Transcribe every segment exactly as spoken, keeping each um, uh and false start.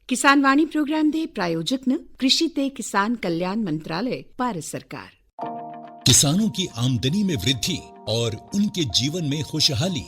किसान वाणी प्रोग्राम दे प्रायोजक न कृषि ते किसान कल्याण मंत्रालय, भारत सरकार। किसानों की आमदनी में वृद्धि और उनके जीवन में खुशहाली,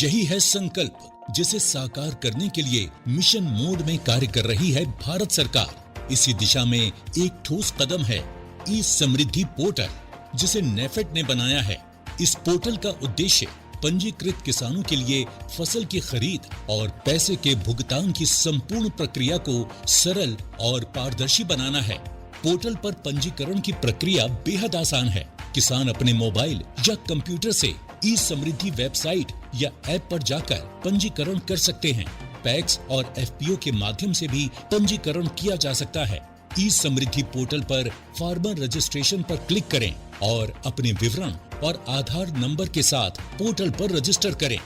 यही है संकल्प, जिसे साकार करने के लिए मिशन मोड में कार्य कर रही है भारत सरकार। इसी दिशा में एक ठोस कदम है ई समृद्धि पोर्टल, जिसे नेफेड ने बनाया है। इस पोर्टल का उद्देश्य पंजीकृत किसानों के लिए फसल की खरीद और पैसे के भुगतान की संपूर्ण प्रक्रिया को सरल और पारदर्शी बनाना है। पोर्टल पर पंजीकरण की प्रक्रिया बेहद आसान है। किसान अपने मोबाइल या कंप्यूटर से ई समृद्धि वेबसाइट या ऐप पर जाकर पंजीकरण कर सकते हैं। पैक्स और एफपीओ के माध्यम से भी पंजीकरण किया जा सकता है। ई समृद्धि पोर्टल पर फार्मर रजिस्ट्रेशन पर क्लिक करें और अपने विवरण और आधार नंबर के साथ पोर्टल पर रजिस्टर करें।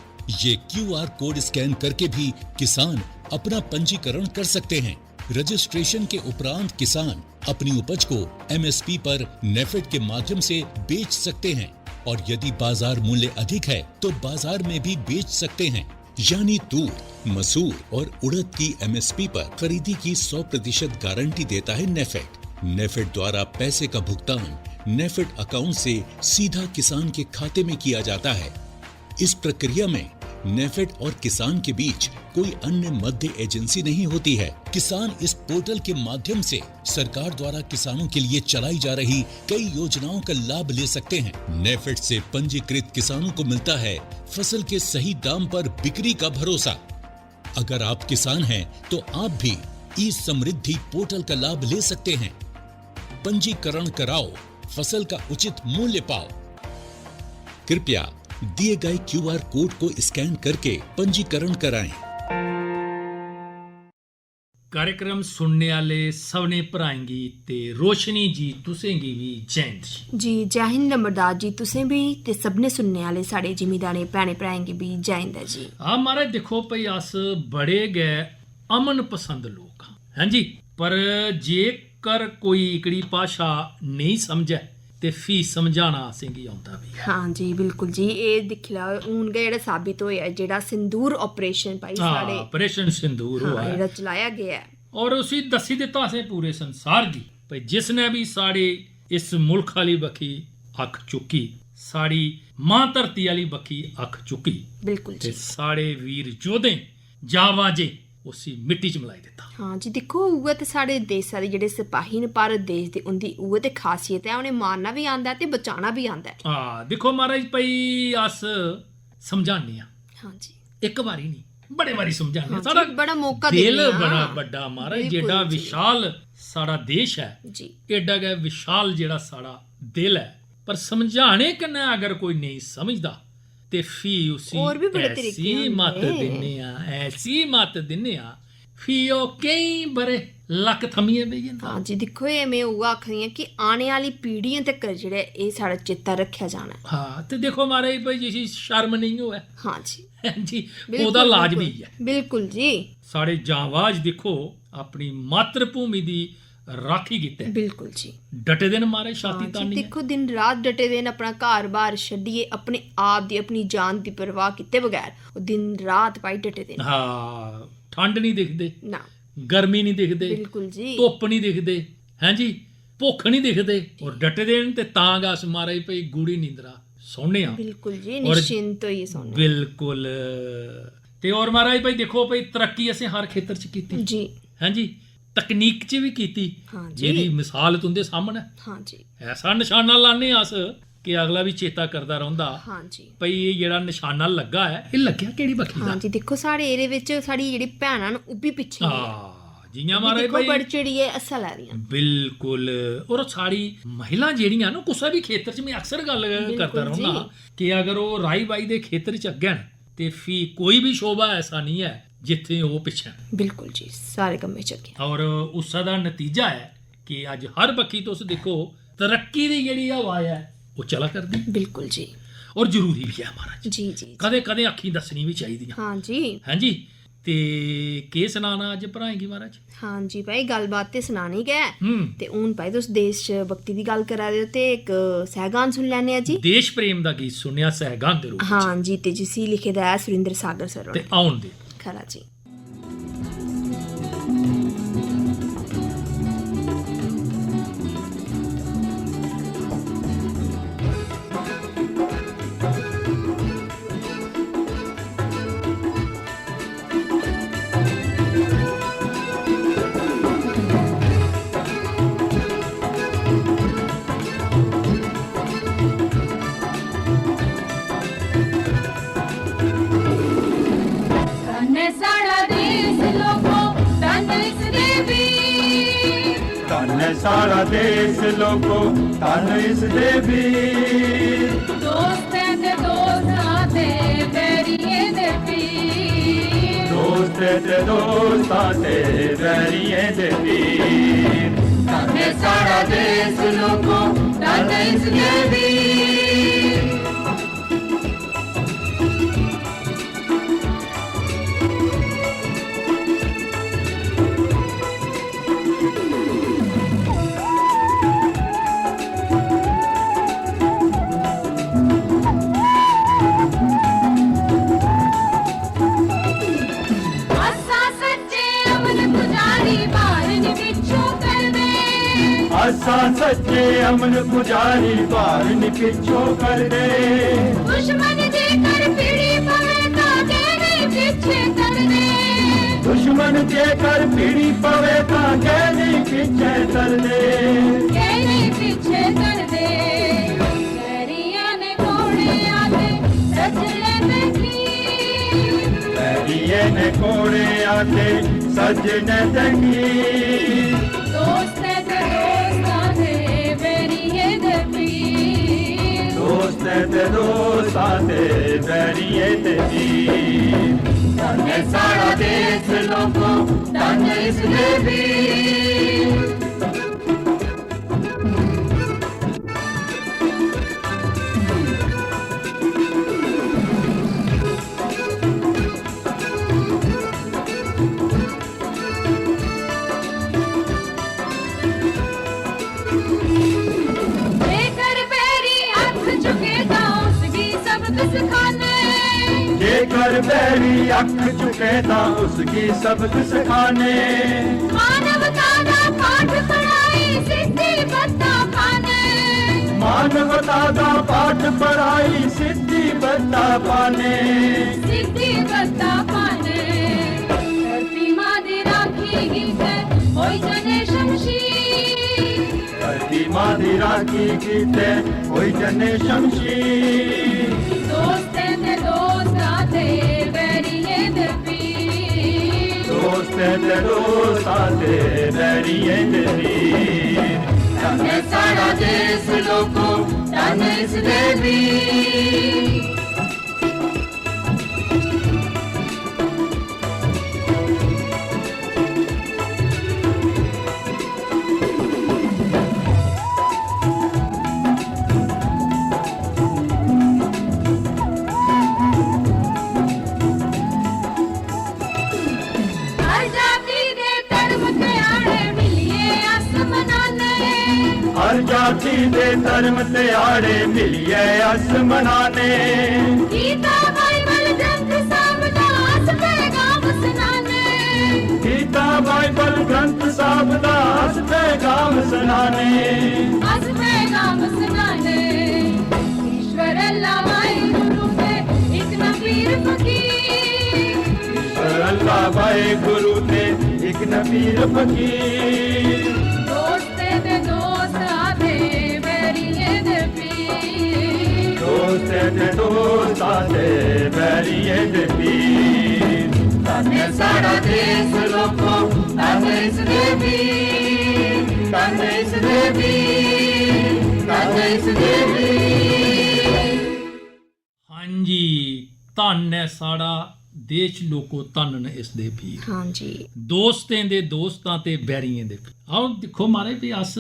ये क्यूआर कोड स्कैन करके भी किसान अपना पंजीकरण कर सकते हैं। रजिस्ट्रेशन के उपरांत किसान अपनी उपज को एमएसपी पर नेफेड के माध्यम से बेच सकते हैं और यदि बाजार मूल्य अधिक है तो बाजार में भी बेच सकते हैं। यानी तूर, मसूर और उड़द की एमएसपी पर खरीदी की सौ प्रतिशत गारंटी देता है नेफेड। नेफेड द्वारा पैसे का भुगतान नेफेड अकाउंट से सीधा किसान के खाते में किया जाता है। इस प्रक्रिया में नेफेड और किसान के बीच कोई अन्य मध्य एजेंसी नहीं होती है। किसान इस पोर्टल के माध्यम से सरकार द्वारा किसानों के लिए चलाई जा रही कई योजनाओं का लाभ ले सकते हैं। नेफेड से पंजीकृत किसानों को मिलता है फसल के सही दाम पर बिक्री का भरोसा। अगर आप किसान हैं तो आप भी ई समृद्धि पोर्टल का लाभ ले सकते हैं। पंजीकरण कराओ, फसल का उचित मूल्य पाओ। कृपया दिए गए क्यूआर कोड को स्कैन करके पंजीकरण कराएं। कार्यक्रम सुनने आह्ले सभनें भ्राएं गी ते रोशनी जी, तुसें गी बी जय हिंद जी। जी, जय हिंद नंबरदार जी, तुसें बी ते सभनें सुनने आह्ले साढ़े जिमीदारें भैनें भ्राएं गी बी जय हिंद ऐ जी। हां महाराज, दिक्खो भई, अस बड़े गै अमन पसंद लोक आं, हैं जी, पर जेकर कोई इकड़ी भाशा नेईं समझै ते फ्ही समझाना असेंगी औंदा बी ऐ। हां जी, बिल्कुल जी, एह् दिक्खी लैओ, हून गै जेह्ड़ा साबित होएआ, जेह्ड़ा सिंदूर operation भाई हां, साढ़े operation सिंदूर हां, होआ ऐ। जेह्ड़ा चलाया गेआ ऐ। और उसी दस्सी दित्ता असें पूरे संसार गी, भई जिसने बी साढ़े इस मुल्ख आह्ली बक्खी अक्ख चुक्की, साढ़ी मां धरती आह्ली बक्खी अक्ख चुक्की, बिल्कुल ते जी। साढ़े वीर योधें, जांबाजें उसी मिट्टी च मलाई दित्ता। हां जी, दिक्खो, उ'ऐ ते साढ़े देसा दे जेह्ड़े सपाही न, भारत देश दे, उं'दी उ'ऐ ते खासियत ऐ, उ'नें मारना बी आंदा ऐ ते बचाना बी आंदा ऐ। हां, दिक्खो महाराज, भई अस समझाने आं। हां जी। इक बारी निं, बड़े बारी समझाने आं। हां जी, साढ़ा बड़ा मौका दिल दिन्ने आं। बड़ा बड्डा महाराज, बिल्कुल जेह्ड़ा जी। विशाल साढ़ा देश ऐ, जी। एड्डा गै विशाल जेह्ड़ा साढ़ा दिल ऐ, पर समझाने कन्नै अगर कोई नेईं समझदा ते फ्ही उसी होर बी बड़े तरीके ऐसी होंदे। मत्त दिन्ने आं, ऐसी मत्त दिन्ने आं, फ्ही ओह् केईं ब'रे लक्क थम्मियै बेही जंदा। हां जी, दिक्खो, एह् में उ'ऐ आखनी आं कि आने आह्ली पीढ़ियें तक्कर जेह्ड़ा एह् साढ़ा चेता रक्खेआ जाना ऐ। हां, ते दिक्खो महाराज, भाई जिसी शर्म नेईं होऐ, हां जी। हां जी, बिल्कुल, ओह्दा लाज बी बिल्कुल। इ'यै। बिल्कुल जी। साढ़े जांबाज दिक्खो, अपनी मातृभूमि दी राखी कीते बिल्कुल जी। डटे दे न महाराज, छाती हां जी, तानियै। दिक्खो, दिन रात डटे दे न, अपना घर-बार छड्डियै, अपने आप दी, अपनी जान दी परवाह कीते बगैर ओह् दिन रात भाई डटे दे न। हां, ठंड निं दिखदे, ना। गर्मी निं दिखदे, बिल्कुल जी। धुप्प निं दिखदे, हैं जी, भुक्ख निं दिखदे, और डटे दे न, ते तां गै अस महाराज भाई गूढ़ी नींदरा सौने आं। बिल्कुल जी, और निश्चिंत होइयै सौने आं। बिल्कुल। ते और महाराज भाई दिक्खो भाई, तरक्की असें हर खेतर च कीती। जी। हैं जी, तकनीक च बी कीती, हां जी। जेह्दी मिसाल तुं'दे सामनै। हां जी। ऐसा नशाना लाने अस कि अगला बी चेता करदा रौंह्दा, हां जी। भई एह् जेह्ड़ा नशाना लग्गा ऐ, एह् लग्गेआ केह्ड़ी बक्खी दा? हां जी, दिक्खो, साढ़े एह्दे बिच साढ़ी जेह्ड़ी भैनां न, ओह् बी पिच्छें नेईं। हां। जि'यां महाराज दिक्खो, भाई, बढ़ चढ़ियै हिस्सा लै दियां। बिल्कुल। और साढ़ी महिलां जेह्ड़ियां न, कुसै बी खेतर च, में अक्सर गल्ल बिल्कुल करदा जी। रौह्ना कि अगर ओह् राही बाही दे खेतर च अग्गें न, ते फ्ही कोई बी शोबा ऐसा निं ऐ जित्थै ओह् पिच्छें न। बिल्कुल जी, सारे कम्में च अग्गें। और उस्सै दा नतीजा ऐ कि अज्ज हर बक्खी तुस दिक्खो, तरक्की दी जेह्ड़ी हवा ऐ, ओह् चला करदी। बिल्कुल जी। और जरूरी बी ऐ, महाराज। जी, जी, जी। कदें-कदें अक्खीं दस्सनी बी चाहिदियां। हां जी। हां जी। ते केह् सनाना अज्ज भ्राएं गी, महाराज? हां जी भाई, गल्लबात ते सनानी गै। हम्म। ते हून भाई, तुस देश भक्ति दी गल्ल करा दे ओ, ते इक सैहगान सुनी लैने आं जी। देश प्रेम दा गीत सुनेआ सैहगान दे रूप च। हां जी, ते जिसी लिखे दा ऐ सुरिंदर सागर सर ते होरें। औन दे। खरा जी। धन ऐ साढ़ा देश लोको, धन इसदे वीर। धन ऐ साढ़ा देश लोको, धन इसदे वीर। दोस्त ऐ ते दोस्तां ते बैरियें दे पीर। दोस्त ऐ ते दोस्तां ते बैरियें दे पीर। धन ऐ साढ़ा देश लोको, धन इसदे वीर। असां सच्चे अमन पुजारी, भार नी पिच्छों करदे। असां सच्चे अमन पुजारी, भार नी पिच्छों करदे। दुश्मन जेकर भिड़ी पवे तां गै नी पिच्छे करदे। दुश्मन जेकर भिड़ी पवे तां गै नी पिच्छे करदे। गै नी पिच्छे करदे। बैरियें ने कोड़े आते सजने देखी। बैरियें ने कोड़े आते सजने देखी। दोस्त ऐ ते दोस्तां दे बैरियें दे पीर। दोस्त ऐ ते दोस्तां दे बैरियें दे पीर। धन ऐ साढ़ा देश लोको, धन इसदे वीर। जेकर बैरी अख चुके तां उसगी सबक सिखाने। जेकर बैरी अख चुके तां उसगी सबक सिखाने। मानवता दा पाठ पढ़ाई, सिद्धि बत्ता पाने। मानवता दा पाठ पढ़ाई, सिद्धि बत्ता पाने। सिद्धि बत्ता पाने। धरती मां दी राखी कीते होई जने शमशीर। धरती मां दी राखी कीते होई जने शमशीर। दोस्त ऐ ते दोस्तां दे बैरियें दे पीर। दोस्त ऐ ते दोस्तां दे बैरियें दे पीर। धन ऐ साढ़ा देश लोको, धन इसदे वीर। हर जाति दे धर्म ते आड़े मिलियै अस मनाने। हर जाति दे धर्म ते आड़े मिलियै अस मनाने। गीता बाइबल ग्रंथ साहब दा अस पैगाम सनाने। गीता बाइबल ग्रंथ साहब दा अस पैगाम सनाने। अस पैगाम सनाने। ईश्वर अल्लाह वाहेगुरु ते इक न पीर फकीर। ईश्वर अल्लाह वाहेगुरु ते इक न पीर फकीर। दोस्त ऐ ते दोस्तां दे बैरियें दे पीर। दोस्त ऐ ते दोस्तां दे बैरियें दे पीर। धन ऐ साढ़ा देश लोको, धन इस देवी, धन इस देवी, धन इस देवी। हां जी, धन ऐ साढ़ा देश लोको, धन न इस दे पीर। हां जी। दोस्तें दे दोस्तां ते बैरियें दे पीर। आओ दिक्खो महाराज, भी अस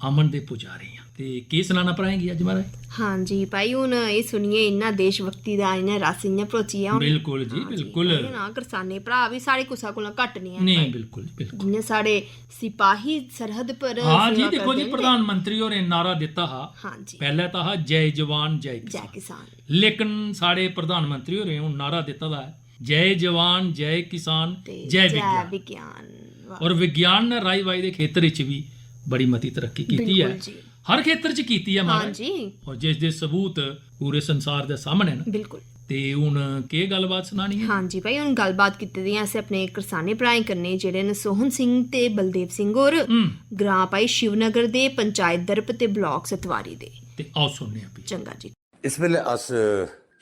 अमन दे पुजारी आं। ते केह् सनाना भ्राएं गी अज्ज महाराज? हां जी भाई, हून एह् सुनियै इन्ना देशभक्ति दा इ'यां रस इ'यां भरोची गेआ हून। बिल्कुल जी, हां जी, बिल्कुल। भाई, हून हां, करसाने भ्राऽ बी साढ़े कुसै कोला घट्ट निं हैन नेईं, भाई। बिल्कुल, बिल्कुल। जि'यां साढ़े सिपाही सरहद पर हां जी, सेवा दिक्खो जी, करदे न। प्रधानमंत्री होरें नारा दित्ता हा, हां जी। पैह्लें तां हा जय जवान जय जय किसान। किसान लेकिन साढ़े प्रधानमंत्री होरें हून नारा दित्ता दा ऐ, जय जवान जय किसान ते जय जय विज्ञान। विज्ञान। वाह। और विज्ञान ने राई बाई दे खेतर च भी बड़ी मती तरक्की कीती ऐ। बिल्कुल जी। हर खेतर च कीती ऐ हां महाराज। जी। और जिस दे सबूत पूरे संसार दे सामने न। बिल्कुल। ते हून केह् गल्लबात सनानी ऐ? हां जी भाई, हून गल्लबात कीती दी असें अपने करसाने भ्राएं कन्नै, जेह्ड़े न सोहन सिंह ते बलदेव सिंह होर। हम्म। ग्रां भाई शिवनगर दे, पंचायत दरप ते ब्लॉक सतवारी दे। ते आओ सुनने आं भी। चंगा जी। इस बेल्लै अस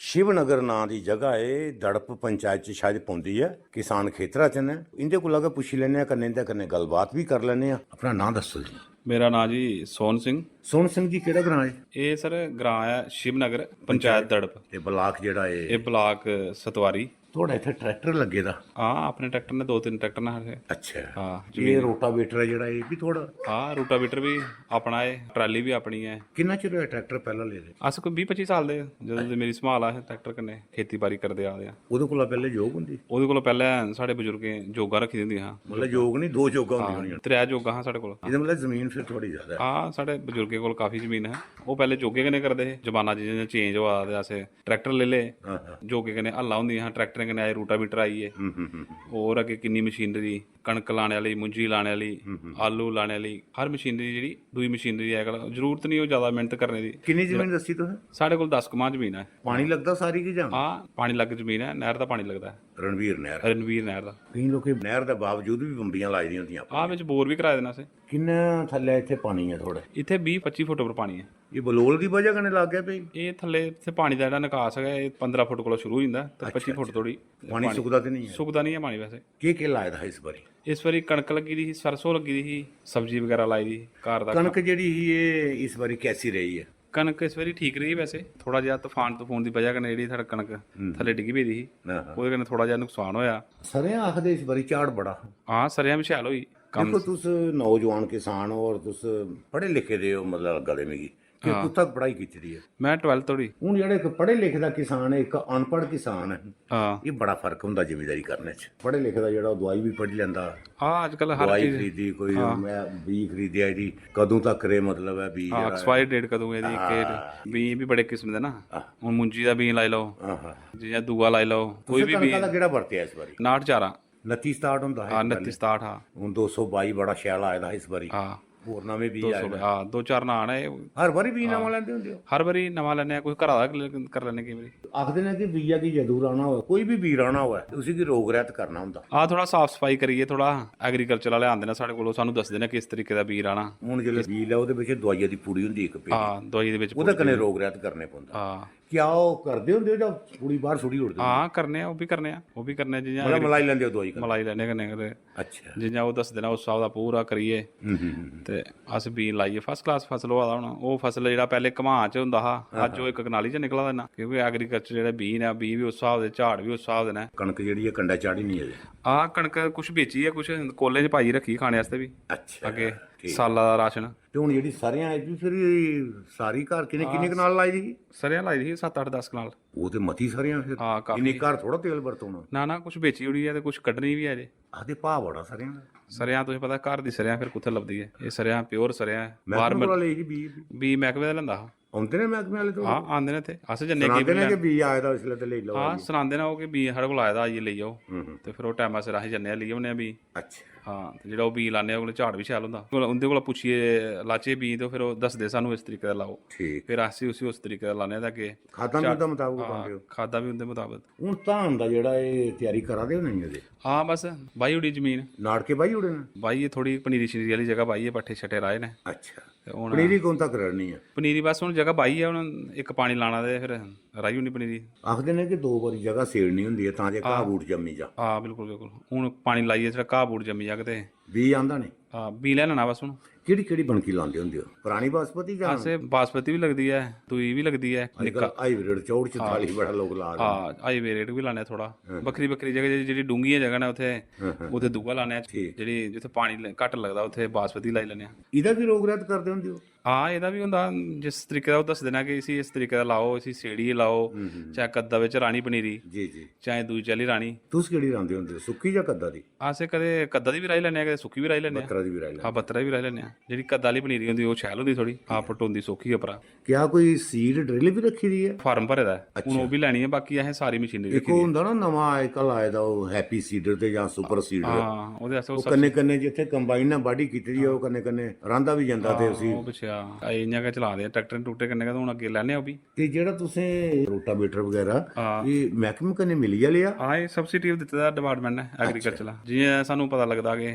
शिवनगर नांऽ दी जगह ऐ, दड़प पंचायत च शायद पौंदी ऐ, किसान खेतरा च न। इं'दे कोला गै पुच्छी लैन्ने आं, कन्नै इं'दे कन्नै गल्लबात बी करी लैन्ने आं। अपना नांऽ दस्सो जी। मेरा नांऽ जी सोहन सिंह। सोहन सिंह जी, केह्ड़ा ग्रांऽ ऐ? एह् सर ग्रांऽ ऐ शिवनगर, पंचायत दड़प। ते ब्लाक जेह्ड़ा ऐ? एह् ब्लाक सतवारी। थुआढ़ा इत्थै ट्रैक्टर लग्गे दा? हां, अपने ट्रैक्टर न, दो तिन्न ट्रैक्टर न साढ़े। अच्छा। हां, एह् जमीन। रोटावेटर ऐ जेह्ड़ा, एह् बी थुआढ़ा? हां, रोटावेटर बी अपना ऐ, ट्राली बी अपनी ऐ। किन्ना चिर होया ट्रैक्टर पैह्ला लेदे? अस कोई बीह् पच्ची साल दे, जदूं दी मेरी सम्हाल ऐ ट्रैक्टर कन्नै खेतीबाड़ी करदे आ दे आं। ओह्दे कोला पैह्ले जोग होंदी? ओह्दे कोला पैह्लें साढ़े बजुर्गें जोगां रक्खी दियां होंदियां हां। मतलब जोग निं, दो जोगां होंदियां हां, होनियां। त्रै जोगां हां साढ़े कोल। एह्दा मतलब जमीन फिर थोड़ी ज्यादा ऐ। हां, साढ़े बजुर्गें कोल काफी जमीन ऐ। ओह् पैह्लें जोगें कन्नै करदे हे, जमाना जि'यां जि'यां चेंज होआ दा ते असें ट्रैक्टर लेई ले। हां, हां। जोगें कन्नै हल्लां होंदियां हां, ट्रैक्टरें कन्नै आए, रोटावेटर आई गे। हम्म, हम्म, हम्म। होर अग्गें किन्नी मशीनरी, कनक लाने आह्ली, मुंजी लाने आह्ली, आलू लाने आह्ली, हर मशीनरी जेह्ड़ी दूई मशीनरी अजकल जरूरत निं ओह् ज्यादा मेह्नत करने दी। किन्नी जमीन दस्सी तुसें? साढ़े कोल दस कनाल जमीन ऐ। पानी लगदा सारी की जां? हां, पानी लग्ग जमीन ऐ, नैह्र दा पानी लगदा ऐ। रणवीर नैह्र। रणवीर नैह्र दा। केईं लोकें नैह्र दे बावजूद बी बम्बियां लाई दियां होंदियां। हां, बिच बोर बी कराए दे न असें। किन्ना थल्लै इत्थै पानी ऐ थुआढ़े? इत्थै बीह् पच्ची फुट पर पानी ऐ। एह् बलोल दी बजह कन्नै लागे पेई? एह् थल्ले इत्थै पानी दा जेह्ड़ा निकास ऐ, एह् पंदरां फुट कोला शुरू होई जंदा ते अच्छा, पच्ची फुट अच्छा। धोड़ी पानी सुकदा ते निं ऐ? सुकदा निं ऐ पानी वैसे। केह् केह् लाए दा हा इस बारी? इस बारी कनक लग्गी दी ही, सरसों लग्गी दी ही, सब्जी बगैरा लाई दी ही घर दा। कनक जेह्ड़ी ही, एह् इस बारी कैसी रेही ऐ? कनक इस बारी ठीक रेही वैसे, थोड़ा जिहा तफान तफून दी बजह कन्नै जेह्ड़ी साढ़ी कनक थल्ले डिग्गी पेदी ही, हां, हां। ओह्दे कन्नै थोड़ा जिहा नुकसान होया। सरेआं आखदे इस बारी झाड़ बड़ा हा। हां, सरेआं बी शैल होई। कम्म देखो, तुस नौजवान किसान हो और तुस पढ़े लिखे दे हो, मतलब लग्गा दे मिगी। कि हां। कुत्थै तक पढ़ाई कीती दी ऐ? मैं ट्वेल्थ धोड़ी। हून जेह्ड़ा इक पढ़े लिखे दा किसान ऐ, इक अनपढ़ किसान ऐ, हां। एह् बड़ा फर्क होंदा जिमीदारी करने च। पढ़े लिखे दा जेह्ड़ा, ओह् दवाई बी पढ़ी लैंदा, हां, अजकल हर दवाई चीज। खरीदी, कोई हां। मैं बीऽ खरीदेआ, एह्दी कदूं तक रेह्, मतलब ऐ बीऽ हां, जेह्ड़ा ऐ। एक्सपायरी डेट कदूं ऐ एह्दी, केह् हां। बीऽ बी बड़े किस्म दे ना। हां। हून मुंजी दा बीऽ लाई लैओ, हां, हां। जि'यां दूआ लाई लैओ, कोई तुसें बी कनका बीऽ। दा केह्ड़ा बरतेआ इस बारी? नाठ चारा। नत्ती सताह्ठ होंदा हा हां, इक नत्ती पैह्लें। सताह्ठ हा। हून दो सौ बाई बड़ा शैल आए दा हा इस बारी। हां। होर नमें बीऽ दो आए सौ दे। हां, दो चार नान ऐ। हर बारी बीऽ नमां लैंदे होंदे हो? हर बारी नमां लैने आं, कोई घरा दा करी लैने आं। आखदे न कि बीऽ गी जदूं राह्ना होऐ, कोई बी बीऽ राह्ना होऐ, उसी गी रोग रैह्त करना होंदा। हां, थोड़ा साफ सफाई करियै, थोड़ा एग्रीकल्चर आह्ले आंदे न साढ़े कोल, सानूं दसदे न किस तरीके दा बीऽ राह्ना। हून जिसलै बीऽ लैओ, ओह्दे बिच दोआइया दी पुड़ी होंदी इक पेटी। हां, दोआई दे बिच ओह्दे पुड़ी कन्नै होंदी। रोग रैह्त करने पौंदा। हां। क्या ओह् करदे होंदे ओ जां पुड़ी बाह्र सुट्टी ओड़दे? हां, करने आं, ओह् बी करने आं, ओह् बी करने आं। जि'यां मतलब मलाई लैंदे ओ दोआई कन्नै? मलाई लैने कन्नै कन्नै। अच्छा। जि'यां ओह् दसदे न उस स्हाब दा पूरा करियै हम्म, हम्म, हम्म। ते अस बीऽ लाइयै फर्स्ट क्लास फसल होआ दा हून। ओह् फसल जेह्ड़ा पैह्लें घमां च होंदा हा, अज्ज ओह् इक कनाली च निकला दा ना, क्योंकि एग्रीकल्चर जेह्ड़े बीऽ न, बीऽ बी उस स्हाब दे, झाड़ बी उस स्हाब दे न। कनक जेह्ड़ी ऐ कंडै चाढ़ी निं अजें? हां, कनक कुछ बेची ऐ, कुछ कोलें च पाइयै रक्खी खाने आस्तै बी। अच्छा, अग्गें ठीक। साला दा राशन। ते हून जेह्ड़ी सरेआं ऐ, एह् बी फिर सारी घर किन्ने, किन्ने कनाल लाई दी ही? सरेआं लाई दी ही सत्त अट्ठ दस कनाल। ओह् ते मती सरेआं फिर। हां, काफी। इन्ने घर थोह्ड़ा तेल बरतोना। ना, ना, कुछ बेची ओड़ी ऐ ते कुछ कड्ढनी बी ऐ अजे। आखदे भाऽ बड़ा सरेआं दा। सरेआं तुसें पता, घर दी सरेआं फिर कुत्थै लभदी ऐ? एह् सरेआं pure सरेआं ऐ। मैह्कमे बाह्र कोला लेई ही बीऽ? बीऽ मैह्कमे दा लेंदा हा। औंदे न मैह्कमे आह्ले थुआढ़े कोल? हां, आंदे न इत्थै। अस जन्ने सनांदे न कि बीऽ आए दा इसलै ते लेई लैओ, हां, आइयै। सनांदे न ओह् कि बीऽ साढ़े कोल आए दा, आइयै लेई जाओ। हूं, हूं। ते फिर ओह् टैमा सिर अस जन्ने आं, लेई औने आं बीऽ। अच्छा। हां, ते जेह्ड़ा ओह् बीऽ लान्ने आं, ओह्दे कोला झाड़ बी शैल होंदा। कोला, उं'दे कोला पुच्छियै लाचे बीऽ, ते फिर ओह् दसदे सानूं इस तरीके दा लाओ। ठीक। फिर अस उसी उस तरीके दा लान्ने आं, ते अग्गें खादां बी झाड़- ओह्दे मताबक हां, पांदे हो? खादां बी उं'दे मताबक। हून धान दा जेह्ड़ा एह् त्यारी करा दे हो नहीं ओह्दे? हां, बस बाही ओड़ी जमीन। नाड़के बाही ओड़े न? बाही, थोड़ी पनीरी शनीरी आह्ली जगह बाही ऐ, पट्ठे शट्ठे राहे न। अच्छा। ते हून पनीरी कौन तक रड़नी ऐ? पनीरी बस हून जगह बाही ऐ, हून इक पानी लाना ते फिर राही ओड़नी पनीरी। आखदे ने कि दो बारी जगह सेड़नी होंदी ऐ तां जे घाह बूट जम्मी जा। हां, बिल्कुल बिल्कुल। हून पानी लाइयै जेह्ड़ा घाह बूट जम्मी जाग ते बीऽ आंदा नहीं? हां, बीऽ लेआनना बस हून। केह्ड़ी केह्ड़ी बनकी लांदे होंदे हो? परानी बासमती जां? असें बासमती बी लगदी ऐ, दूई बी लगदी ऐ। अजकल हाईब्रिड चौड़ चताली बड़ा लोक ला दे। हां, हाईब्रिड बी लाने थोड़ा। बक्खरी बक्खरी जगह जेह्ड़ी, जेह्ड़ी डूंह्गियां जगह न उत्थै, उत्थै दूआ लाने आं। ठीक। जेह्ड़ी जित्थै पानी ल- घट्ट लगदा उत्थै बासमती लाई लैने आं। एह्दा बी रोग रैह्त करदे होंदे हो? हां, एह्दा बी होंदा, जिस तरीके दा ओह् दसदे न कि इसी इस तरीके दा लाओ, इसी सेड़ियै लाओ, चाहे कद्दा बिच रानी पनीरी, जी जी। चाहे दूई चाल्ली रानी। तुस केह्ड़ी रांदे होंदे हो, सुक्की जां कद्दा दी? असें कदें कद्दा दी बी राही लैने आं, कदें सुक्की बी राही लैने आं। बत्तरा दी बी राही लैंदे? हां, बत्तरा बी राही लैने आं। जेह्ड़ी कद्दा आह्ली पनीरी होंदी, ओह् शैल होंदी थोड़ी, हां, पटोंदी सौखी उप्परा। क्या कोई सीड ड्रिल बी रक्खी दी ऐ? फार्म भरे दा ऐ, हून ओह् बी लैनी ऐ, बाकी असें सारी मशीनरी इक रक्खी ओह् दी ऐ। होंदा ना नमां अजकल आए दा, ओह् हैप्पी सीडर ते जां सुपर सीडर। हां, ओह्दे आस्तै ओह् ओह् कन्नै कन्नै जित्थै कंबाइन ने बाड्ढी कीती दी ऐ, ओह् कन्नै कन्नै रांह्दा बी जंदा ते उसी। ओह् पुच्छेआ, इ'यां गै चला दे ट्रैक्टर टूटे कन्नै गै, ते हून अग्गें लैने आं ओह् बी। ते जेह्ड़ा तुसें रोटावेटर बगैरा, हां। एह् मैह्कमे कन्नै मिलियै लेआ? हां, एह् सब्सिडी दित्ते दा डिपार्टमेंट ने, एग्रीकल्चर दा। जि'यां सानूं पता लगदा कि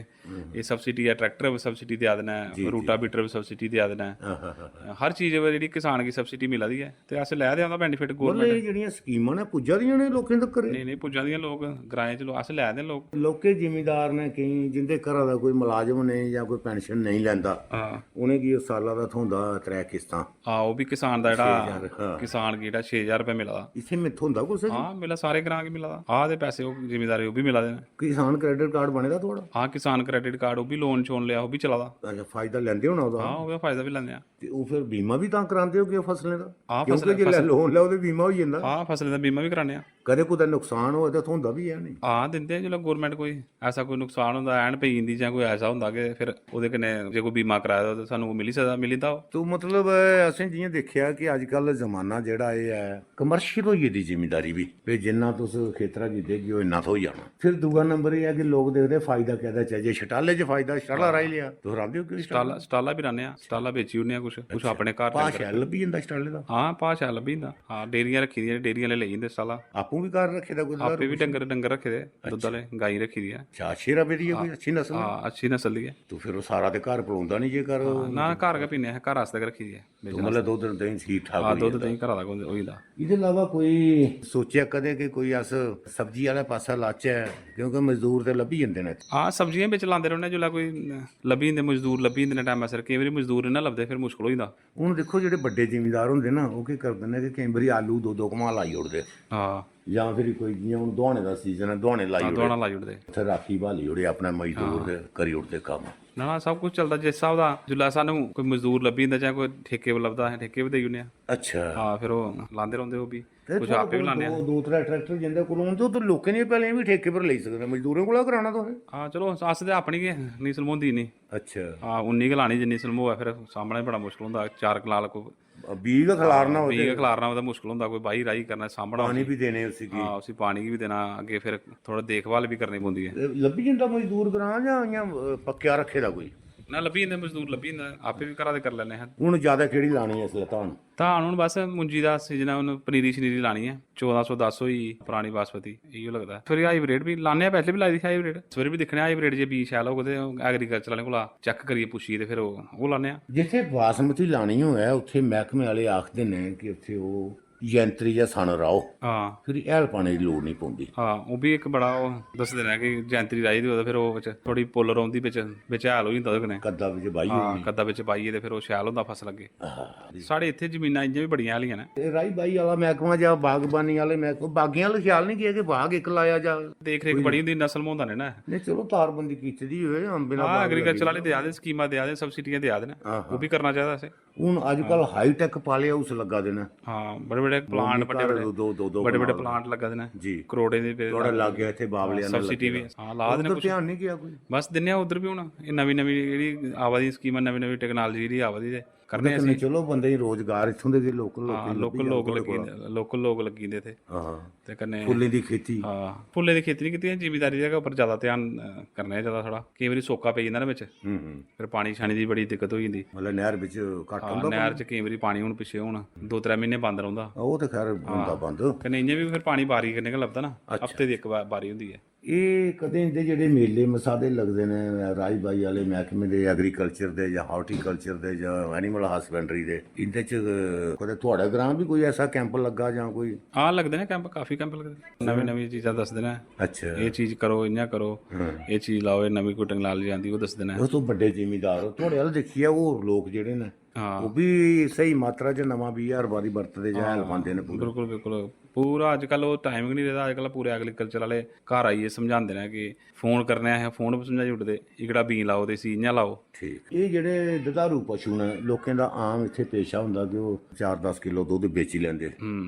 एह् सब्सिडी ऐ, ट्रैक्टर पर सब्सिडी देआ दे न, रोटावेटर पर सब्सिडी देआ दे न। हां, हां, हां। हर चीज पर जेह्ड़ी किसान गी सब्सिडी मिला दी ऐ, ते अस लै दे आं ओह्दा बेनिफिट मतलब गौरमेंट। एह् जेह्ड़ियां स्कीमां न, पुज्जा दियां न लोकें तक्कर? नेईं, नेईं, पुज्जा दियां लोक, ग्राएं च लोक, अस लै दे आं लोक। लोकें जिमीदार ने केईं, जिंदे घरा दा कोई मलाजम नेईं जां कोई पेंशन नेईं लैंदा, हां। उ'नेंगी ओह् साला दा थ्होंदा त्रै किस्तां। हां, ओह् बी किसान दा छे ज्हार, जेह्ड़ा, हां। किसान गी जेह्ड़ा छे ज्हार रपेआ मिला दा। इत्थै में थ्होंदा कुसै गी? हां, मिला, सारे ग्रां गी मिला दा। आह, ते पैसे ओह् जिमीदारें गी ओह् बी मिला दे न। किसान क्रेडिट कार्ड बने दा थुआढ़ा? हां, किसान क्रेडिट कार्ड, ओह् बी लोन शोन लेआ, ओह् बी चला दा। अच्छा, फायदा लैंदे होना ओह्दा? हां, ओह् बी फायदा बी लैंदे आ। ते ओह् फिर बीमा बी तां करांदे हो कि फसलें दा? हां, क्योंकि फसलें- जिसलै फसल- लोन लैओ ते बीमा होई जंदा। हां, फसलें दा बीमा बी कराने आं। कदें कुतै नुकसान होऐ ते थ्होंदा बी ऐ नहीं? हां, दिंदे, जिसलै गौरमेंट कोई ऐसा कोई नुकसान होंदा, ऐन पेई जंदी जां कोई ऐसा होंदा कि फिर ओह्दे कन्नै जे कोई बीमा कराए दा होऐ ते सानूं ओह् मिली सकदा, मिली जंदा ओह्। तो मतलब, असें जि'यां दिक्खेआ कि अजकल जमाना जेह्ड़ा एह् ऐ, कमर्शियल होई गेदी जिमीदारी बी, ते जिन्ना तुस खेतरा गी देगे, ओह् इन्ना थ्होई जाना। फिर दूआ नंबर एह् ऐ कि लोक दिखदे फायदा कैह्दा च ऐ, जे शटाले च फायदा, शटाला राही लेआ, तुस रांह्दे हो कि स्टाला, स्टाला बी राह्ने आं, स्टाला बेची ओड़ने आं कुछ, कुछ अपने घर भाऽ डंगर। शैल लब्भी जंदा शटाले दा? हां, भाऽ शैल लब्भी जंदा। हां, डेयरियां रक्खी दियां, डेयरी आह्ले लेई जंदे स्टाला। आपूं बी घर रक्खे दा कोई? आपे बी डंगर, डंगर रक्खे दे, दुद्ध आह्ले, गाईं रक्खी दी ऐ। अच्छा, अच्छी रबे दी ऐ कोई, अच्छी नस्ल? हां, अच्छी नस्ल दी ऐ। तो फिर ओह् सारा ते घर पलोंदा नहीं जे घर। हां, ना, घर गै पीने अस, घर आस्तै गै रक्खी दी ऐ। तो मतलब दुद्ध देहीं ठीक ठाक हां, होई दुद्ध जंदा। देहीं घरा दा गै होई दा। एह्दे इलावा कोई सोचेआ कदें कि कोई अस सब्जी आह्ले पासै लाचै, क्योंकि मजदूर ते लब्भी जंदे न इत्थै? हां, सब्जियां बिच लांदे रौह्ने, जिसलै कोई लब्भी जंदे, मजदूर लब्भी जंदे न टैमा सिर। केईं बारी मजदूर निं ना लभदे, फिर मुश्कल होई जंदा। हून दिक्खो, जेह्ड़े बड्डे जिमीदार होंदे ना, ओह् केह् करदे न कि केईं बारी आलू दो दो कमाल लाई ओड़दे, हां, जां फिर कोई जि'यां हून दुहाने दा सीजन ऐ, दुहाने लाई हां, ओड़े, दुहाना लाई ओड़दे। उत्थै राखी ब्हाली ओड़े, अपने मजदूर ते करी ओड़दे कम्म। ना, ना, सब कुछ चलदा जिस स्हाब दा। जिसलै सानूं कोई मजदूर लब्भी जंदा, चाहे कोई ठेके पर लभदा, असें ठेके पर देई ओड़ने आं। अच्छा। हां, फिर ओह् लांदे रौंह्दे ओह् बी, ते कुछ थुआढ़े आपे बी कोल लाने आं। दो, दो त्रै ट्रैक्टर जिंदे कोल होन ते ओह् ते लोकें दियां पैलियां बी ठेके पर लेई सकदे, मजदूरें कोला कराना तुसें। हां, चलो, अस ते अपनी गै निं सलमोंदी इन्नी। अच्छा। हां, उन्नी गै लानी जिन्नी सलमोऐ, फिर सामना बी बड़ा मुश्कल होंदा। चार कनाल को बीऽ गै खलारना होऐ बीऽ ते गै खलारना होऐ ते मुश्कल होंदा, कोई बाही राही करना, सामना पानी उसी। बी देने उसी गी। हां, उसी पानी गी बी देना, अग्गें फिर थोड़ा देखभाल बी करनी पौंदी ऐ। ते लब्भी जंदा मजदूर ग्रां जां इ'यां, अ, पक्केआ रक्खे दा कोई? ना, लब्भी जंदे मजदूर, लब्भी जंदा, आपे बी घरा दे करी लैने आं। हून ज्यादा केह्ड़ी लानी ऐ इसलै धान? धान हून बस मुंजी दा सीजन ऐ, हून पनीरी शनीरी लानी ऐ। चौदां सौ दस होई गेई परानी बासमती, इ'यो लगदा ऐ। फिर हाईब्रिड बी लाने आं, पैह्लें बी लाई दी ही हाईब्रिड। इस बारी बी दिक्खने आं हाईब्रिड, जे बीऽ शैल होग ते एग्रीकल्चर आह्लें कोला चैक्क करियै पुच्छियै ते फिर ओह्, ओह् लाने आं। जित्थै बासमती लानी होऐ, उत्थै मैह्कमे आह्ले आखदे न कि उत्थै ओह् जैंतरी जां सन राहो, हां। फिर हैल पाने दी लोड़ निं पौंदी। हां, ओह् बी इक बड़ा ओह् दसदे न कि जैंतरी राही दी होऐ ते फिर ओह् बिच थोह्ड़ी पुल्ल रौंह्दी, बिच, बिच हैल होई जंदा ओह्दे कन्नै। कद्दा बिच बाही हां, होनी। कद्दा बिच बाहियै ते फिर ओह् शैल होंदा फसल अग्गें। आहा। साढ़े इत्थै जमीनां इ'यां बी बड़ियां हालियां न। ते राही बाही आह्ला मैह्कमा जां बागबानी आह्ले मैह्कमा, बागें आह्ला ख्याल निं किया कि बाग इक लाया जा? देख रेख बड़ी होंदी, इन्ना सलमोंदा निं ना। नेईं, चलो, तारबंदी कीती दी होऐ, अम्बें दा हां, बाग एग्रीकल्चर लग्गे आह्ले देआ दे, स्कीमां देआ दे, सब्सिडियां देआ दे न। हां, ओह् बी करना चाहिदा असें। हून अजकल हाई टैक पाले हाउस लग्गा दे न। हां, बड़े बड़े प्लांट बड्डे बड्डे, दो दो दो बड्डे बड्डे प्लांट लग्गा दे न जी। करोड़ें दे पे थोड़ा लागे इत्थै बाबलियां ने सब्सिडी भी। हां, ला दे न कुछ। ध्यान नहीं किया कोई। बस दिन्ने आं उद्धर भी। हून एह् नमीं नमीं जेह्ड़ी आवा दी स्कीमां, नमीं नमीं टैक्नोलॉजी जेह्ड़ी आवा दी, ते करने आं। चलो, बंदे गी रोजगार इत्थूं दे लोकल लोकें गी, लोकल लोक लग्गी जंदे इत्थै। हां। ते कन्नै फुल्लें दी खेती। हां, फुल्लें दी खेती नहीं कीती, जिमीदारी दे गै उप्पर ज्यादा ध्यान करने आं ज्यादा। थोड़ा केईं बारी सोका पेई जंदा ना बिच, फिर पानी शानी दी बड़ी दिक्कत होई जंदी। मतलब नैह्र बिच घट्ट होंदा, नैह्र च केईं बारी पानी हून पिच्छे हून दो त्रै म्हीने बंद रौंह्दा। ओह् ते खैर होंदा बंद। कन्नै इ'यां बी फिर पानी बारी कन्नै गै लभदा ना। हफ्ते दी इक बारी होंदी ऐ। एह् कदें इं'दे जेह्ड़े मेले मसादे लगदे न राई बाई आह्ले मैह्कमे दे, एग्रीकल्चर दे जां हार्टिकल्चर दे जां एनिमल हस्बैंडरी दे, इं'दे च कदें थुआढ़े ग्रांऽ बी कोई ऐसा कैंप लग्गा जां कोई? हां, लगदे न कैंप, काफी कैंप लगदे न। नमीं नमीं चीजां दस्सदे न। अच्छा। एह् चीज करो, इ'यां करो, एह् चीज लाओ, एह् नमीं कोई टैक्नोलॉजी आंदी, ओह् दस्सदे न। तुस बड्डे जिमीदार ओ, थुआढ़े अ'ल्ल दिक्खियै होर लोक जेह्ड़े न, हां। ओह् बी स्हेई मात्रा च नमां बीऽ हर बारी बरतदे जां हैल पांदे न पूरा। बिल्कुल, बिल्कुल। पूरा अजकल ओह् टाइम गै निं रेह्दा। अजकल पूरे एग्रीकल्चर आह्ले घर आइयै समझांदे न कि फोन करने असें, फोन पर समझाई ओड़दे, एह्कड़ा बीऽ लाओ ते इसी इ'यां लाओ। ठीक। एह् जेह्ड़े दुधारू पशु न, लोकें दा आम इत्थै पेशा होंदा कि ओह् चार दस किलो दुद्ध बेची लैंदे।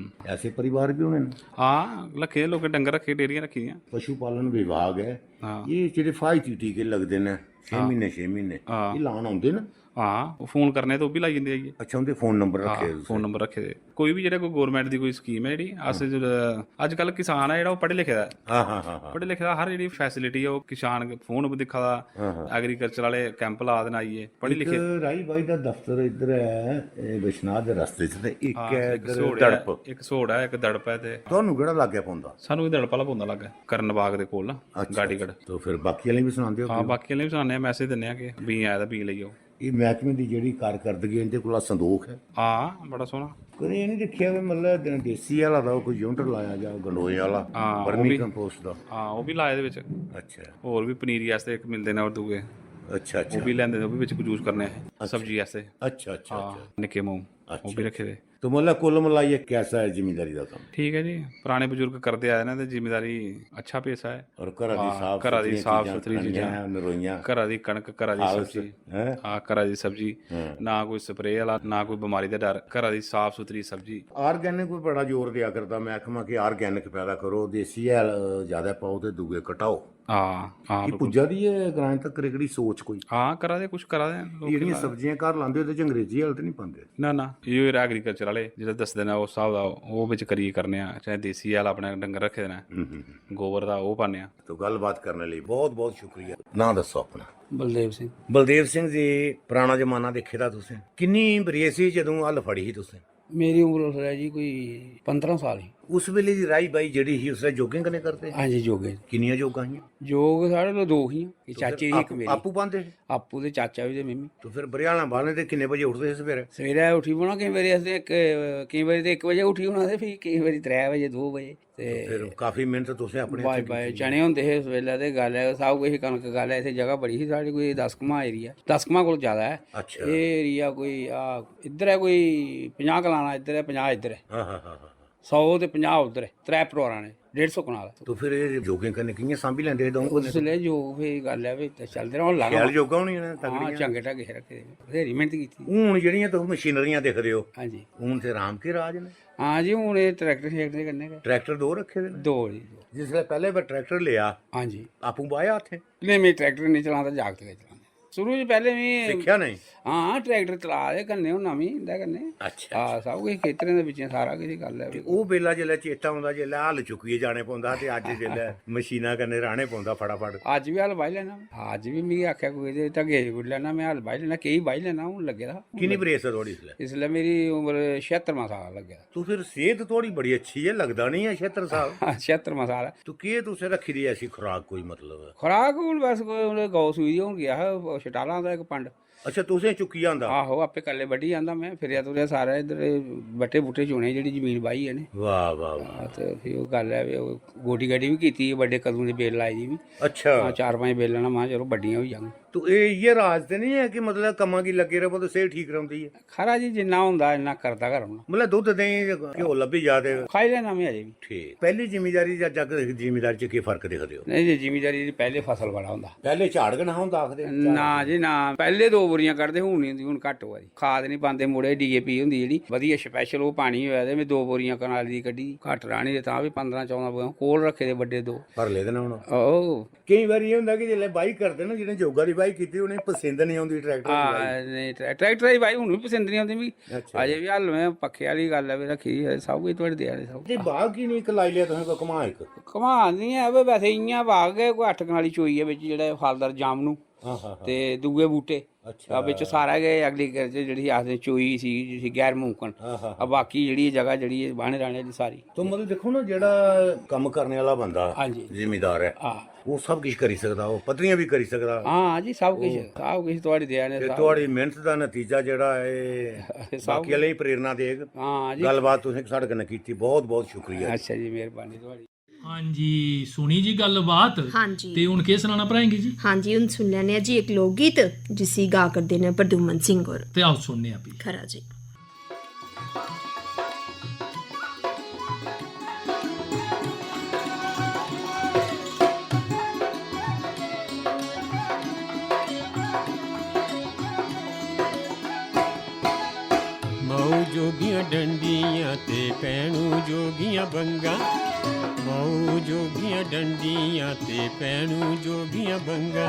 ऐसे परिवार बी होने न? हां, लक्खे दे लोकें डंगर रक्खे, डेयरियां रक्खी दियां। पशु पालन विभाग ऐ। हां। एह् जेह्ड़े फ्हाजती टीके लगदे न, छे म्हीने, छे म्हीने, हां। एह् लान औंदे न? हां, ओह् फोन करने ते ओह् बी लाई जंदे आइयै। अच्छा, उं'दे फोन नंबर रक्खे दे तुसें? फोन नंबर रक्खे दे। कोई बी जेह्ड़ा कोई गौरमैंट दी कोई स्कीम ऐ जेह्ड़ी, अस जिसलै, अजकल किसान ऐ जेह्ड़ा, ओह् पढ़े लिखे दा ऐ। हां, हां, हां, हां। पढ़े लिखे दा, हर जेह्ड़ी फैसिलिटी ऐ, ओह् किसान फोन पर दिक्खा दा, हां, हां। एग्रीकल्चर आह्ले कैंप ला दे न आइयै, पढ़े लिखे। इक राही बाई दा दफ्तर इद्धर ऐ, एह् बिश्नाह् दे रस्ते च, ते इक हां, ऐ इक इद्धर सोहड़ा ऐ, दड़प। इक सोहड़ा ऐ, इक दड़प ऐ ते तुहानू केह्ड़ा लाग्गै पौंदा? सानू एह् दड़प आह्ला पौंदा लाग्गै, करण बाग दे कोल ना, अच्छा, गांडीगढ़। अच्छा। तो फिर बाकी आह्लें गी बी सनांदे ओ हां, कि बाकी आह्लें गी बी सनाने आं, मैसेज दिन्ने आं कि बीऽ आए दा, बीऽ लेई आओ। एह् मैह्कमे दी जेह्ड़ी कारकर्दगी ऐ, इं'दे कोला संदोख ऐ। हां, बड़ा सोह्ना। कदें एह् निं दिक्खेआ कि मतलब द-, देसी हैला दा कोई यूनट लाया जा, गंडोए आह्ला, हां, ओह् बर्मी बी, कंपोस्ट दा। हां, ओह् बी लाए दे बिच। अच्छा। होर बी पनीरी आस्तै इक मिलदे न होर दूए। अच्छा, अच्छा। ओह् बी लैंदे न, ओह् बी बिच यूज करने असें, अच्छा। सब्जी आस्तै। अच्छा, अच्छा, हां, अच्छा। निक्के मूंग, ओह् अच्छा, बी रक्खे दे। तो मतलब कुल मलाइयै कैसा ऐ जिमींदारी दा कम्म? ठीक ऐ जी, पराने बजुर्ग करदे आए न ते जिमींदारी अच्छा पेशा ऐ। और घरा दी हां, साफ घरा दी सुथरियां साफ चीजां सुथरी खानियां, चीजां, नरोइयां। घरा दी कनक, घरा दी खालस, सब्जी। हैं? हां, घरा दी सब्जी। हां। ना कोई स्प्रे आह्ला, ना कोई बमारी दा डर, घरा दी साफ सुथरी सब्जी। Organic पर बड़ा जोर देआ करदा मैह्कमा कि organic पैदा करो, देसी हैल ज्यादा पाओ ते दूए घटाओ। हां, हां, एह् बिल्कुल। पुज्जा दी ऐ ग्राएं तक्कर एह्कड़ी सोच कोई? हां, करा दे, कुछ करा दे न, लोक जेह्ड़ियां करा दे। सब्जियां घर लांदे, ओह्दे च अंग्रेजी हैल ते निं पांदे? ना, ना, इ'यो जेह्ड़ा एग्रीकल्चर आह्ले जेह्ड़ा दसदे न, उस स्हाब दा ओह् बिच करियै करने आं, चाहे देसी हैल अपने डंगर रक्खे दे न, हम्म, हम्म, हम्म। गोबर दा ओह् पान्ने आं। तो गल्लबात करने लेई बहुत बहुत शुक्रिया। नांऽ दस्सो अपना। बलदेव सिंह। बलदेव सिंह जी, पराना जमाना दिक्खे दा तुसें, किन्नी बरेस ही जदूं हल फड़ी ही तुसें? मेरी उम्र उसलै जी कोई पंदरां साल ही। उस बेल्ले दी राही बाही जेह्ड़ी ही, उसलै जोगें कन्नै करदे हे? हां जी, जोगें। किन्नियां जोगां हियां? जोग साढ़े कोल दो हियां, इक तुस चाचे दी, इक आपूं, मेरी। आपूं बांह्दे हे? आपूं ते चाचा बी ते मिम्मी। तो फिर बरेहालां बाह्ने ते किन्ने बजे उठदे हे सवेरै? सवेरै उठी पौना, केईं बारी असें इक, केईं बारी ते इक बजे उठी होना ते फ्ही केईं बारी त्रै बजे, दो बजे। ते फिर काफी मेहनत तुसें अपने बाय हत्थें बाय कीती। चने होंदे हे उस बेल्लै ते गल्ल ऐ, सब किश कनक गल्ल ऐ, इत्थै जगह बड़ी ही साढ़ी, कोई दस कमां एरिया, दस कमां कोल ज्यादा ऐ। अच्छा। एह् एरिया कोई, आ, इद्धर ऐ कोई पंजाह् कलाना इद्धर ऐ, पंजाह् इद्धर ऐ। हां, हां, हां, हां। सौ ते पंजाह् उद्धर ऐ, त्रै परोआरां ने, डेढ़ सौ कनाल। तो फिर एह् जोगें कन्नै कि'यां सांभी लैंदे हे द'ऊं कन्नै? उसलै जोग, फ्ही गल्ल ऐ, फ्ही ते चलदे रौह्न, लाना। शैल जोगां होनियां न, हां, तगड़ियां। चंगे ढंगे रक्खे दे, बथेरी मेहनत कीती। हून जेह्ड़ियां तुस मशीनरियां दिखदे ओ, हां जी। हून ते राम के राज न। हां जी, हून एह् ट्रैक्टर श्रैक्टर कन्नै गै। ट्रैक्टर दो रक्खे दे न? दो जी, दो। जिसलै पैह्ले बार ट्रैक्टर लेआ, हां जी। आपूं बाहेआ हत्थें? नेईं, में ट्रैक्टर नेईं चलांदा, जागत गै चलांदे। शुरू च पैह्ले में सिक्खेआ नेईं? हां, ट्रैक्टर चला दे कन्नै होना में इं'दे कन्नै। अच्छा, हां, अच्छा। सब किश खेतरें दे बिच्चें सारा किश गल्ल ऐ। ते ओह् बेल्ला जेल्लै चेता औंदा, जेल्लै हल चुक्कियै जाने पौंदा हा ते अज्ज जेल्लै मशीना कन्नै राह्ने पौंदा फटाफट। अज्ज बी हल बाही लैना में। अज्ज बी मिगी आखेआ कुसै दे ढंगे च गुड्डी लैना, में हल बाही लैना, केह् बाही लैना, हून लग्गे दा। किन्नी बरेस ऐ थुआढ़ी इसलै? इसलै मेरी उम्र छेहत्तरमां साल लग्गे दा। तो फिर सेह्त थुआढ़ी बड़ी अच्छी ऐ, लगदा निं ऐ छेहत्तर साल। छेहत्तरमां साल ऐ। तो केह् तुसें रक्खी दी ऐसी खुराक कोई, मतलब? खुराक हून बस कोई उ'नें गौ सूई दी, हून गेआ हा ओह् छटाला दा इक पंड। अच्छा, तुसें चुक्कियै आंदा? आहो, आपें कल्ले बड्ढी आंदा में, फिरेआ तुरेआ सारा इद्धर, बट्टे बूटे चुने, जेह्ड़ी जमीन बाही ऐ ने। वाह, वाह, वाह। हां, ते फ्ही ओह् गल्ल ऐ, फ्ही ओह् गोड्डी गाड्डी बी कीती, बड्डे कदुएं दी बेल लाई दी बी। अच्छा। हां, चार पंज बेलां न, महां चलो बड्डियां होई जाङन। तो एह् इ'यै राज ते निं ऐ कि मतलब कम्मा गी लग्गे र'वो ते सेह्त ठीक रौंह्दी ऐ? खरा जी, जिन्ना होंदा इन्ना करदा गै रौह्ना। मतलब दुद्ध देहीं ते घ्यो लब्भी जा ते खाई लैना में अजें बी। ठीक। पैह्ली जिमीदारी जां जग जिमीदारी च केह् फर्क दिखदे ओ? नेईं जी, जिमीदारी दी पैह्ले फसल बड़ा होंदा। पैह्ले झाड़ गै नेहा होंदा आखदे? ना जी ना, पैह्ले दो बोरियां कड्ढदे, हून निं होंदी, हून घट्ट होआ दी। खाद निं पांदे मुड़े, डी ए पी होंदी जेह्ड़ी, बधिया special ओह् पानी होऐ ते में दो बोरियां कनाली दी कड्ढी, घट्ट राह्नी ते तां बी पंदरां चौदां बोरियां कोल रक्खे दे बड्डे दो। भरी लेदे न हून। ओह्। केईं बारी एह् होंदा कि जिसलै बाही करदे न, जि'नें जोगा दी बाही कीती, उ'नेंगी पसंद निं औंदी ट्रैक्टर दी बाही। हां, नेईं, ट्रै-, ट्रैक्टर दी बाही हून बी पसंद निं औंदी मिगी। अच्छा। अजें बी हल्ल में पक्खे आह्ली गल्ल ऐ, में रक्खी दी ऐ, सब किश थुआढ़े देआ ने, सब। ते बाग की निं इक लाई लेआ तुसें, कोई घुमाऽ इक? घुमाऽ निं ऐ, ब-, वैसे इ'यां बाग गै, कोई अट्ठ कनाली चोई ऐ बिच, जेह्ड़ा फलदार जामनू हां, हां, हां। ते दूए बूह्टे। अच्छा। आ, बिच सारा गै agriculture जेह्ड़ी आखदे चोई सी, जिसी गैर मुमकन। हां, हां, आ, हां। बाकी जेह्ड़ी जगह जेह्ड़ी ऐ बाह्ने राह्ने आह्ली सारी। तो मतलब दिक्खो ना, जेह्ड़ा कम्म करने आह्ला बंदा हां जी। जिमीदार ऐ, हां। ओह् सब किश करी सकदा, ओह् पद्धरियां बी करी सकदा। हां जी, सब किश, ओह् सब किश थुआढ़ी देआ ने, ते सब। थुआढ़ी मेह्नत दा नतीजा जेह्ड़ा ऐ, सब बाकी आह्लें गी प्रेरणा देग। हां जी। गल्लबात तुसें साढ़े कन्नै कीती, बहुत बहुत शुक्रिया। अच्छा जी, मेहरबानी थुआढ़ी। हां जी, सुनी जी गल्लबात। हां जी। ते हुन केह् सनाना भ्राएं गी जी? हां जी, हुन सुनी लैने आं जी इक लोकगीत, जिसी गा करदे न प्रद्युमन सिंह होर। ते आओ सुनने आं फ्ही। खरा जी। माऊ जोगियां डंडियां ते भैनू जोगियां बंगा। माऊ जोगियां डंडियां ते भैनू जोगियां बंगा।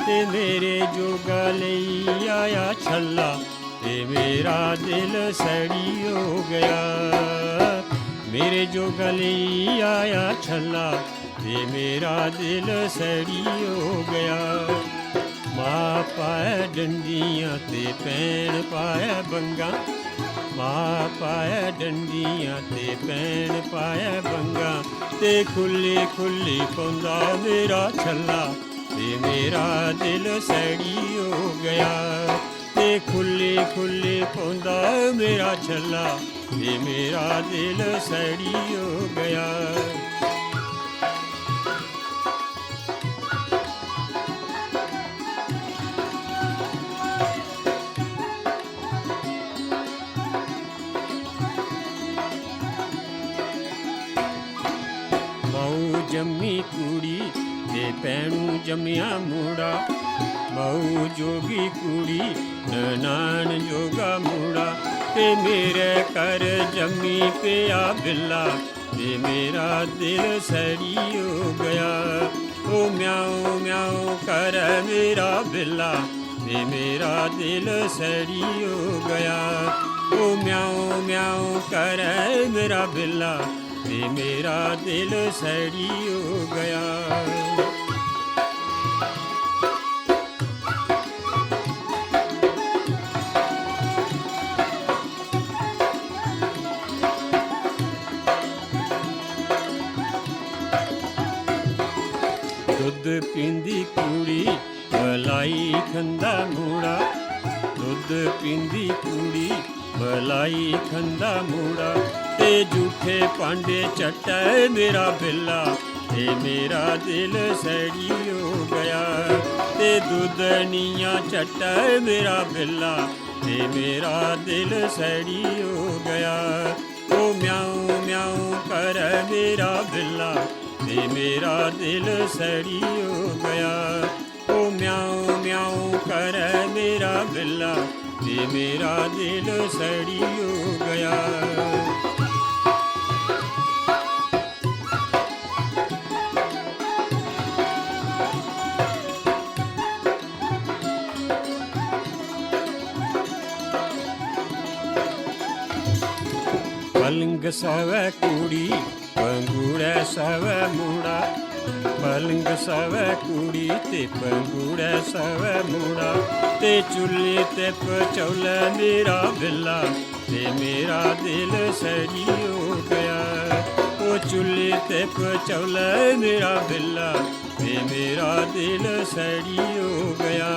ते मेरे जोगा लेई आया छल्ला, ते मेरा दिल सड़ी हो गया। मेरे जोगा लेई आया छल्ला, ते मेरा दिल सड़ी हो गया। मां पाए डंडियां ते भैन पाए बंगा। मां पाए डंडियां ते भैन पाए बंगा। ते खु'ल्ली खु'ल्ली पौंदा मेरा छल्ला, ते मेरा दिल सड़ी हो गया। ते खु'ल्ली खु'ल्ली पौंदा मेरा छल्ला, ते मेरा दिल सड़ी हो गया। माऊ जम्मी कुड़ी ते भैनू जम्मेआ मुड़ा। माऊ जोगी कुड़ी, ननान जोगा मुड़ा। ते मेरे घर जम्मी पेआ बिल्ला, ते मेरा दिल सड़ी हो गया। ओ म्याऊं म्याऊं करै मेरा बिल्ला, ते मेरा दिल सड़ी हो गया। ओ म्याऊं म्याऊं करै मेरा बिल्ला, ते मेरा दिल सड़ी हो गया। दुद्ध पींदी कुड़ी, मलाई खंदा मुड़ा। दुद्ध पींदी कुड़ी, मलाई खंदा मुड़ा। ते झूठे भांडे चट्टै मेरा बिल्ला, ते मेरा दिल सड़ी हो गया। ते दुद्धनिया चट्टै मेरा बिल्ला, ते मेरा दिल सड़ी हो गया। ओ म्याऊं म्याऊं करै मेरा बिल्ला, ते मेरा दिल सड़ी हो गया। ओ म्याऊं म्याऊं करै मेरा बिल्ला, ते मेरा दिल सड़ी हो गया। पलंग सावै कुड़ी, पंगूड़ै सावै मुड़ा। पलंग सावै कुड़ी ते पंगूड़ै सावै मुड़ा। ते चुल्ली ते पचौलै मेरा बिल्ला, ते मेरा दिल सड़ी हो गया। ओ चुल्ली ते पचौलै मेरा बिल्ला, ते मेरा दिल सड़ी हो गया।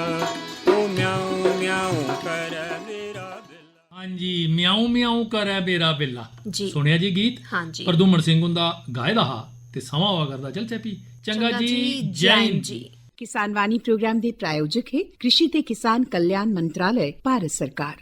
ओ म्याऊं म्याऊं करै मेरा बिल्ला। हां जी, म्याऊं म्याऊं करै मेरा बिल्ला। जी। सुनेआ जी गीत? हां जी। प्रद्युमन सिंह हुंदा गाए दा हा। ते समां होआ करदा, चलचै फ्ही। चंगा चंगा जी, जी, जै जै हिंद हिंद जी। जी। किसान वाणी प्रोग्राम दे प्रायोजक हे कृषि ते किसान कल्याण मंत्रालय, भारत सरकार।